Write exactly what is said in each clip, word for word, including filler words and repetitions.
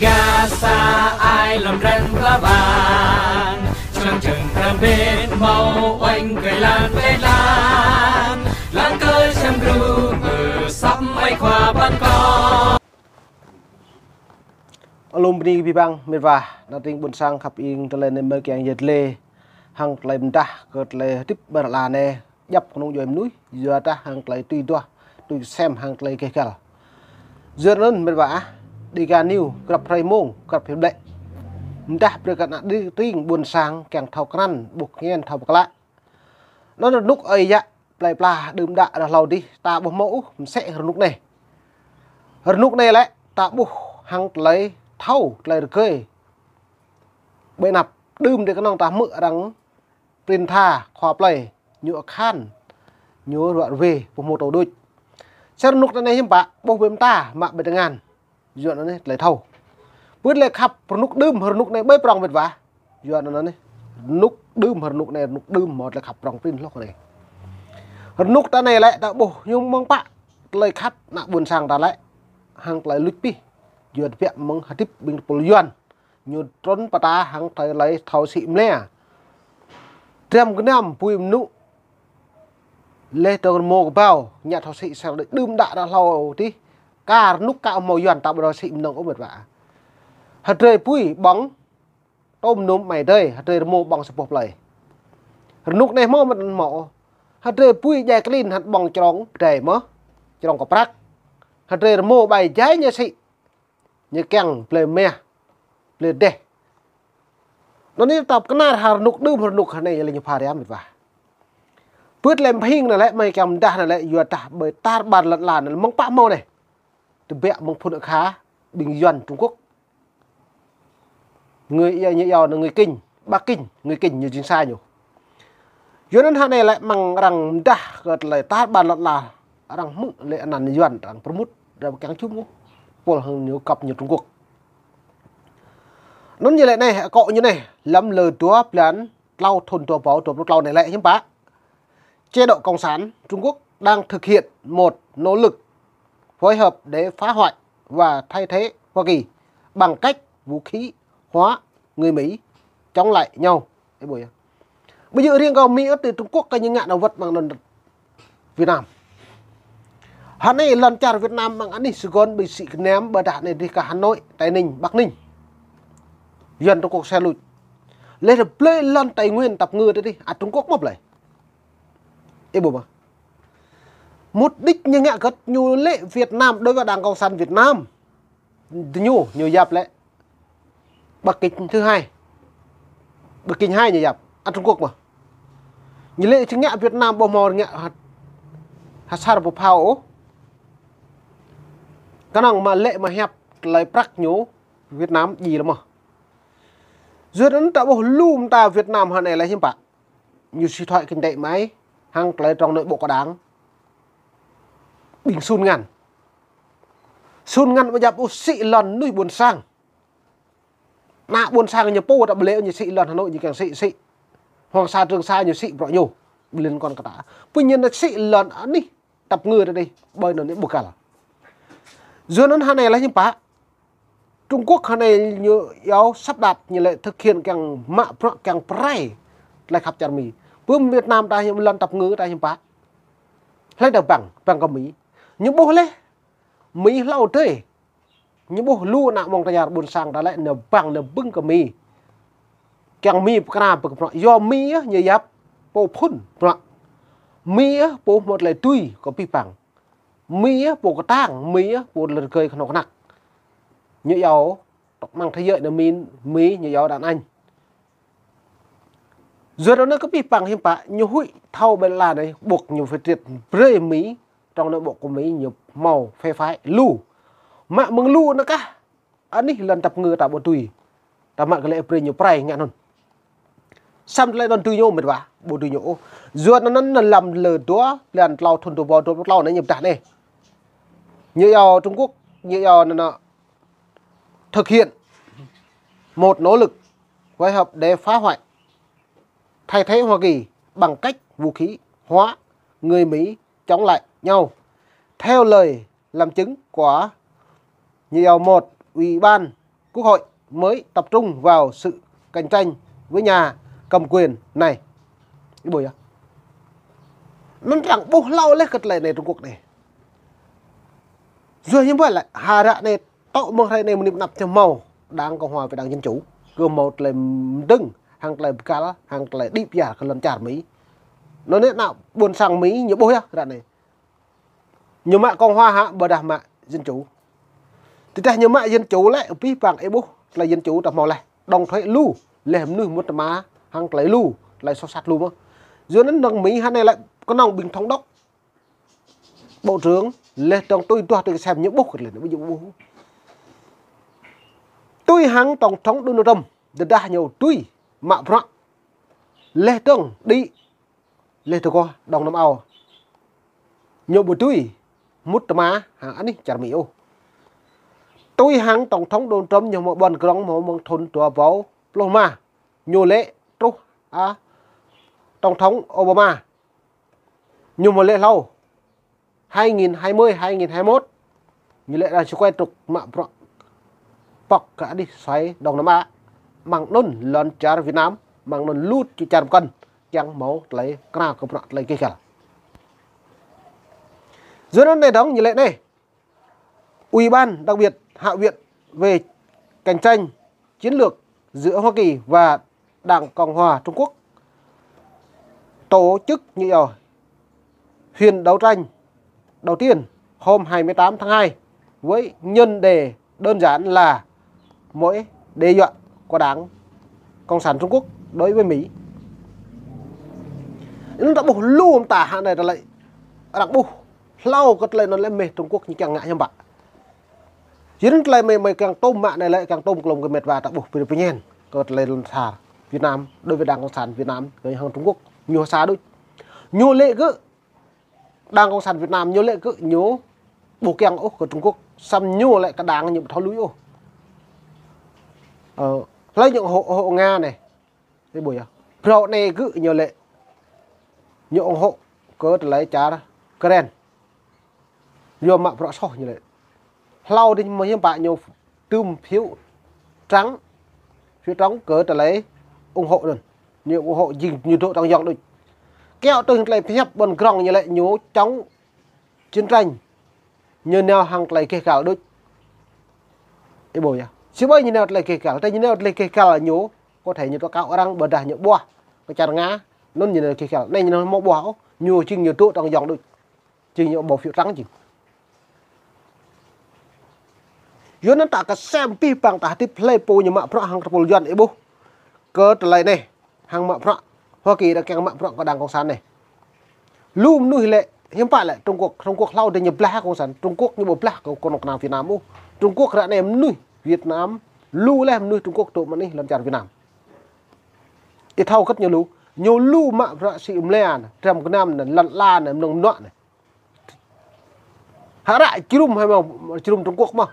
Gaza ai lŏm ren pla bang, čang čang pram bên mâo oanh kơi lan pê lan, lan kơi čang gru mơ săp mai khua ban kơ. Alum bơni kơ abih bang, mĕt wa, ană tring ƀôn sang khăp ing, tơlơi anai mơ̆ kiăng yet lê, hăng tơlơi mơdah, kơ tơlơi hơdip ƀơi lŏn anai, djŏp kơnung djuai mơnuih, yua dah hăng tơlơi tui duah, tui sem hăng tơlơi gêh găl. Yua anŭn mĕt wa ah, Dega News, grăp hrơi mông, grăp hrơi ƀlĕ. Mơdah brơi kơ ană tring ƀôn sang, kiăng thâo krăn, ƀuh ngăn thâo pơklă. Anŭn rơnŭk ơi yă, plơi pla, đưm đă ră hlâo dih, ta ƀuh mâo ôh, mơsĕ rơnŭk anai. Rơnŭk anai lĕ, ta ƀuh hăng tơlơi thâo, tơlơi rơgơi. Ƀơi anăp, đưm dih kơnơ̆ng ta hmư̆ arăng prin tha, khua plơi, ñu akhan, ñu ruă rơwe, ƀuh mâo tơlơi đôč. Sĭt rơnŭk anai hiư̆m pă, ƀuh ƀơi mơta, mă ƀơi tơngan. Yua anŭn anai tơlơi thâo. Pơ̆t tơlơi khăp rơnŭk đưm, rơnŭk anai ƀơi prŏng mĕt wa. Yua anŭn anai. Rơnŭk đưm, rơnŭk anai, rơnŭk đưm, mâo tơlơi khăp prŏng prin hloh anai. Rơnŭk ta anai lĕ, ta ƀuh ñu mơ̆ng pă. Tơlơi khăp ană ƀôn sang ta lĕ. Hăng tơlơi luč pih. Yua tơbiă mơ̆ng hơdip ƀing tơpul Yuan. Ñu trŭn pơtă hăng tơlơi thâo sĭ mlĕ. Dram gơnam bui mơnŭ. Leh dơ̆ng rơmô kơbao, ngă thâo sĭ sel đưm đă ră hlâo dih. Kar rơnŭk kar mâo Yuan ta ƀu thâo sĭ mơnơ̆ng ôh mĕt wa. Hơdrơi bui ƀơ̆ng, tôm nŭm mai dơi, hơdrơi rơmô ƀơ̆ng sa boh plơi. Rơnŭk anai mâo mơ̆n mâo. Hơdrơi bui djai klin hăt ƀơ̆ng črông pơdai mơ̆, črông kơ prăk. Hơdrơi rơmô ƀai djai ñu sĭ. Ñu kiăng blơi meh, blơi deh. Anŭn anai ta pơkơnar hăng rơnŭk đưm rơnŭk anai lĕ ñu pha ria mĕt wa. Pơ̆t tơlơi pơhing anai lĕ, mơi kiăng mơdah anai lĕ, yua dah ƀơi tar ƀar lŏn lan anai lĕ mơ̆ng pă mâo anai. Tơbiă mơ̆ng phŭn akha, ƀing Yuan Trung Quốc. Người, ñu iâu anai người Kinh, Bắc Kinh, người Kinh ñu jing sa ñu. Yua anŭn hơnai lĕ mơ̆ng arăng mơdah kơ tơlơi tar ƀar lŏn lan, arăng hmư̆ lĕ anăn Yuan arăng pơrmŭt, arăng kiăng čum ôh. Pôl hăng ñu kăp ñu Trung Quốc. Anŭn ñu lĕ anai, akŏ ñu anai, lăm lơ dua blan tlâo thŭn dua rơbâo dua pluh tlâo anai lĕ hiư̆m pă. Chế độ Cộng sản Trung Quốc đang thực hiện một nỗ lực phối hợp để phá hoại và thay thế Hoa Kỳ bằng cách vũ khí hóa người Mỹ chống lại nhau. Ê, ƀuh yơh. Ƀu djơ̆ riêng kơ Mi ôh, tơ Trung Quốc kơ ñu ngă nao wơ̆t mơ̆ng anŭn Việt Nam. Hơnai lŏn čar Việt Nam mơ̆ng anih sơgon ƀơi sĭ kơnăm ƀơdah anai dih kơ Hà Nội, Tây Ninh, Bắc Ninh. Yuan Trung Quốc sel luč. Leh dơ̆ng blơi lŏn Tây Nguyên tăp ngư tơ dih, ăt Trung Quốc mơ̆ blơi. Ê, ƀuh mơ̆. Mục đích ñu ngă kơ ñu lĕ Việt Nam đối với Đảng Cộng sản Việt Nam. Ñu, ñu yap lĕ Bắc Kinh thứ hai. Bắc Kinh hai ñu yap, ăt Trung Quốc mơ̆. Ñu lĕ či ngă Việt Nam ƀu hmâo ngă hăt, hăt sar pơphao ôh. Kơnơ̆ng mă lĕ mă hiăp tơlơi prăk ñu Việt Nam djai lĕ mơ̆. Yua anŭn ta ƀuh lu mơta Việt Nam hơnai lĕ hiư̆m pă. Ñu suy thoái kinh tế mơ̆, hăng tơlơi trong nội bộ của Đảng. Ƀing sun ngăn. Sun ngăn ƀu djăp ôh sĭ lŏn mơnuih ƀôn sang. Ană ƀôn sang ñu pô ta ƀu lĕ ñu sĭ lŏn Hà Nội ñu kiăng sĭ sĭ. Hoàng Sa Trường Sa ñu sĭ bruă ñu. Ƀu liên quan kơ ta. Pơñen sĭ lŏn anih tăp ngư tơ dih. Ƀơi anŭn ñu ƀu kăl. Yua anŭn hơnai lĕ hiư̆m pă. Trung Quốc hơnai ñu iâu sắp đặt ñu lĕ thực hiện kiăng mă bruă kiăng pơrai tơlơi khăp čar Mi. Pơ Việt Nam ta hiư̆m lŏn tăp ngư ta hiư̆m pă. Hlơi dơ̆ng bang, bang kơ Mi. Ñu ƀuh leh. Mi hlâo dơi. Ñu ƀuh lu ană mơ̆ng tơñar ƀôn sang ta lĕ nao bang nao bưng kơ Mi. Kiăng Mi pơkra pơkra. Yua Mi yơh ñu yap pô phŭn bruă. Mi yơh pô hmâo tơlơi tui kơ abih bang. Mi yơh pô kơtang, Mi yơh pô lơr gơi kơnơ̆ng kơnăk. Ñu iâu, tŏk mơ̆ng thế giới anai Mi, Mi ñu iâu đàn anh. Yua anŭn kơ abih bang hiư̆m pă, ñu huĭ thâo ƀơi lŏn anai, ƀuh ñu phải triệt brơi Mi, trong nội bộ của Mi ñu hmâo phe phái lu. Mă mơ̆ng lu anŭn kah, anih lŏn tăp ngư ta ƀu tui. Ta mă kơ lĕ brơi ñu pơrai ngă anŭn. Samơ̆ tơlơi anŭn tui ñu mĕt wa, ƀu tui ñu ôh. Yua anŭn anŭn lăm lơ dua, blan tlâo thŭn dua rơbâo dua pluh tlâo anai ñu pơdah anai. Ñu iâu Trung Quốc, ñu iâu anŭn anŭn thực hiện một nỗ lực phối hợp để phá hoại, thay thế Hoa Kỳ bằng cách vũ khí hóa người Mỹ chống lại nhau. Theo lời làm chứng của nhiều một ủy ban Quốc hội mới tập trung vào sự cạnh tranh với nhà cầm quyền này. Ih ƀuh yơh. Anŭn arăng ƀuh hlâo laih kơ tơlơi anai Trung Quốc anai. Yua hiư̆m pă lĕ, hơră anai tŏ mơ̆ng hrơi anai mơ̆ng anăp tơhmâo Đảng Cộng hòa với Đảng Dân chủ. Kơ hmâo tơlơi mơdơ̆ng, hăng tơlơi bơkal, hăng tơlơi đĭ pơyar kơ lŏn čar Mi. Anŭn anai ană ƀôn sang Mi ñu ƀuh yơh ră anai. Ñu mă Cộng hòa hă, ƀôdah mă Dân chủ. Tơdah ñu mă Dân chủ lĕ, abih bang ih ƀuh, tơlơi Dân chủ ta hmâo laih. Đóng thuế lu, laih mơnuih mŭt tơma, hăng tơlơi lu, tơlơi soh sat lu mơ̆n. Yua anŭn nŏng Mi hă anai lĕ, kơnơ̆ng ƀing thống đốc, bộ trưởng, laih dơ̆ng tui duah tui kơsem ñu ƀuh kơ tơlơi anai, ƀu djơ̆ ƀuh. Tui hăng tổng thống Donald Trump, tơdah ñu tui mă bruă. Laih dơ̆ng đĭ, laih dơ̆ng kơ Đông Nam Á. Ñu ƀu tui mŭt tơma hăng anih čar Mi ôh. Tui hăng tổng thống Donald Trump ñu hmâo ƀuăn krong hmâo mơ̆ng thŭn dua rơbâo pluh rơma. Ñu lĕ truh, a, tổng thống Obama. Ñu hmâo lĕ hlâo hai nghìn hai mươi, hai nghìn hai mươi mốt. Ñu lĕ arăng sơkuai truh mă bruă pŏk kơ anih soh Đông Nam Á. Mơ̆ng anŭn lŏn čar Việt Nam, mơ̆ng anŭn lu čar pơkŏn, kiăng hmâo tơlơi kơnang kơ bruă tơlơi gêh găl. Yua anŭn anai dơ̆ng ñu lĕ anai. Ủy ban đặc biệt Hạ viện về cạnh tranh chiến lược giữa Hoa Kỳ và Đảng Cộng hòa Trung Quốc tổ chức, ñu iâu, phiên đấu tranh đầu tiên hôm hai mươi tám tháng hai với nhan đề đơn giản là mối đe dọa của Đảng Cộng sản Trung Quốc đối với Mỹ. Anŭn ta ƀuh lu mơta hă anai tơlơi arăng ƀuh hlâo kơ tơlơi anŭn lĕ mơ̆ Trung Quốc ñu kiăng ngă hiư̆m pă. Yua anŭn tơlơi mơi, mơi kiăng tŭm mă anai lĕ kiăng tŭm klŏm kơ met wa ta ƀuh pơrơpơñen kơ tơlơi lŏn čar Việt Nam, đối với Đảng Cộng sản Việt Nam, kơ hăng Trung Quốc, ñu sa đôč. Ñu lĕ kơ Đảng Cộng sản Việt Nam, ñu lĕ kơ ñu ƀu kiăng ôh kơ Trung Quốc, samơ̆ ñu lĕ kơ đảng ñu ƀu thâo lui ôh. Ơ, hlơi ñu ủng hộ, ủng hộ Nga anai. Ih ƀuh yơh. Phrâo anai kơ ñu lĕ ñu ủng hộ kơ tơlơi čar Ukraine. Yua mă bruă soh ñu lĕ. Hlâo dih mơ̆ hiư̆m pă ñu tŭm phiếu trắng, phiếu trống kơ tơlơi ủng hộ anŭn. Ñu ủng hộ jing ñu dŏ tŏng yŏng đôč. Kiăo tui tơlơi pơhiăp ƀuăn krong ñu lĕ ñu chống chiến tranh. Ñu nao hăng tơlơi gêh găl đôč. Ih ƀuh yơh. Sĭt ƀơi ñu nao tơlơi gêh găl, tơdah ñu nao tơlơi gêh găl ñu, có thể ñu tố cáo arăng ƀôdah ñu ƀuah kơ čar Nga, anŭn ñu nao gêh găl. Anai ñu hmâo ƀuah ôh, ñu jing ñu dŏ tŏng yŏng đôč. Jing ñu bỏ phiếu trắng jing. Yua anŭn ta kơsem abih bang ta hơdip hlơi pô ñu mă bruă hăng tơpul Yuan ih ƀuh. Kơ tơlơi anai, hăng mă bruă. Hoa Kỳ arăng kiăng mă bruă kơ Đảng Cộng sản anai. Lu mơnuih lĕ, hiư̆m pă lĕ Trung Quốc, Trung Quốc hlâo dih ñu blah Cộng sản, Trung Quốc ñu ƀu blah kơ kơnuk kơna Việt Nam ôh. Trung Quốc ră anai mơnuih Việt Nam, lu laih mơnuih Trung Quốc dŏ mơ̆ng anih lŏn čar Việt Nam. Ih thâo kơ̆t ñu lu, ñu lu mă bruă sĭ mlĕ anai, dram gơnam anai, lŏn ala anai, mơnơ̆ng mơnuă anai. Hơră jơnum hai mơ̆, jơnum Trung Quốc mơ̆.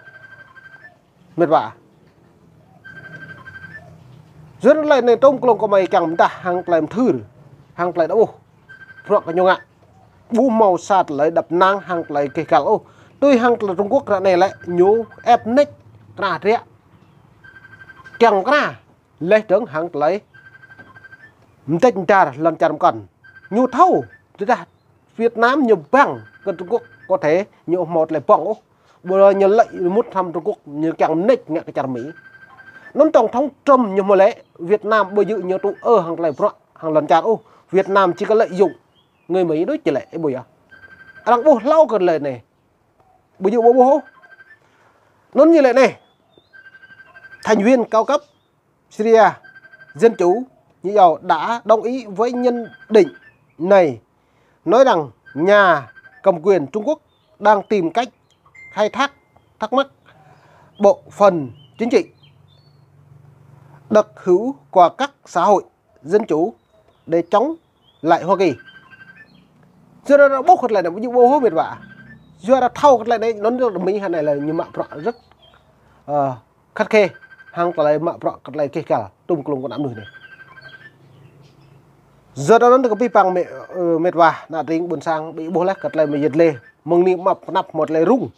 Met wa. Yua anŭn tơlơi anai tŭm klŏm kơ mơi kiăng pơdah hăng tơlơi mơthưr, hăng tơlơi đaŏ ƀuh. Bruă kơ ñu ngă. Ƀu hmâo sa tơlơi đăp năng hăng tơlơi gêh găl ôh. Tui hăng tơlơi Trung Quốc ră anai lĕ ñu ĕp mơneč kơnah dră. Kiăng kơnah. Laih dơ̆ng hăng tơlơi mơteč mơdar lŏn čar pơkŏn. Ñu thâo, tơdah Việt Nam ñu bang kơ Trung Quốc có thể ñu hmâo tơlơi ƀơ̆ng ôh. Ƀu ñu lĕ mŭt hrŏm Trung Quốc ñu kiăng mơneč ngă kơ čar Mi. Anŭn tổng thống Trump ñu hmâo lĕ Việt Nam ƀu djơ̆ ñu tŭ ư hăng tơlơi bruă hăng lŏn čar ôh. Việt Nam chỉ có lợi dụng người Mỹ đôč či lĕ, ih ƀuh yơh. Arăng ƀuh hlâo kơ tơlơi anai. Ƀu djơ̆ ƀu ƀuh ôh. Anŭn ñu lĕ anai. Thành viên cao cấp Syria Dân chủ, ñu iâu, đã đồng ý với nhận định này, nói rằng nhà cầm quyền Trung Quốc đang tìm cách khai thác thắc mắc bộ phận chính trị, đặc hữu của các xã hội dân chủ để chống lại Hoa Kỳ. Yua anŭn arăng ƀuh kơ tơlơi anai, ƀu djơ̆ ƀu ƀuh ôh met wa. Yua arăng thâo kơ tơlơi anai, anŭn Mi hă anai lĕ ñu mă bruă rất, ơ, khắt khe, hăng tơlơi mă bruă kơ tơlơi gêh găl, tŭm klŏm kơ ană mơnuih anai. Yua anŭn kơ abih bang met, ơ, met wa, ană tring ƀôn sang, ƀu ƀuh laih kơ tơlơi mơyet lĕ, mơ̆ng anai mă pơnăp mơ̆ tơlơi rŭng.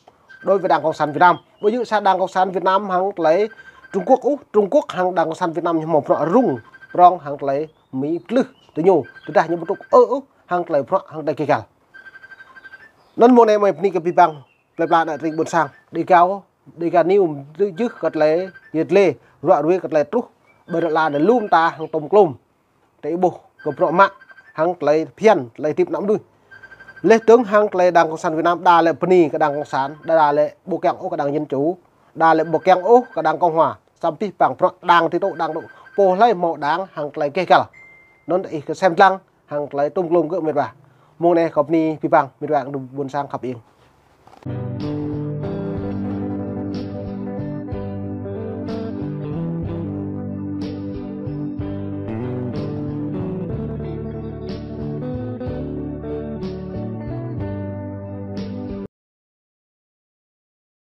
Đối với Đảng Cộng sản Việt Nam. Ƀu djơ̆ sa Đảng Cộng sản Việt Nam hăng tơlơi Trung Quốc ôh, Trung Quốc hăng Đảng Cộng sản Việt Nam ñu hmâo bruă rŭng prŏng hăng tơlơi Mi tlưh tơ ñu, tơdah ñu ƀu tŭk ư ôh hăng tơlơi bruă hăng tơlơi gêh găl. Anŭn mông anai mơi bơni kơ abih bang plơi pla ană tring ƀôn sang. Dêgar, Dêgar News jưh kơ tơlơi yet lĕ, ruă ruê kơ tơlơi truh ƀơi lŏn ala anai lŏm ta hăng tôm klôm. Tơ ih ƀuh kơ bruă mă hăng tơlơi phiăn, tơlơi hơdip ană mơnuih. Leh dơ̆ng hăng tơlơi Đảng Cộng sản Việt Nam đa lĕ bơni kơ Đảng Cộng sản, đa, đa lĕ ƀu kiăng ôh kơ Đảng Dân Chủ, đa lĕ ƀu kiăng ôh kơ Đảng Cộng Hòa. Samơ̆ abih bang bruă đảng ti tŭ, đảng tŭ. Pô hlơi hmâo đảng hăng tơlơi gêh găl. Anŭn ih kơ sem lăng hăng tơlơi tôm klôm gơ̆ mĕt wa. Mông anai kâo bơni abih bang mĕt wa ƀôn sang khăp ing.